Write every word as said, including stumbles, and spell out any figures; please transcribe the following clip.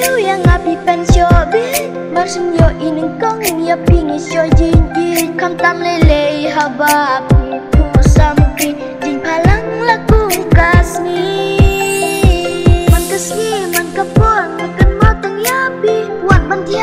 Ïa nga phi pynshoi bit, mar shen ïoh i nyngkong ïa phi ngi shoi jingïeit. Khamtam lei lei haba phi phuh samti, jingphalang la kum ka sngi. Man ka sngi man ka por nga kynmaw tang ïa phi. Wat ban thiah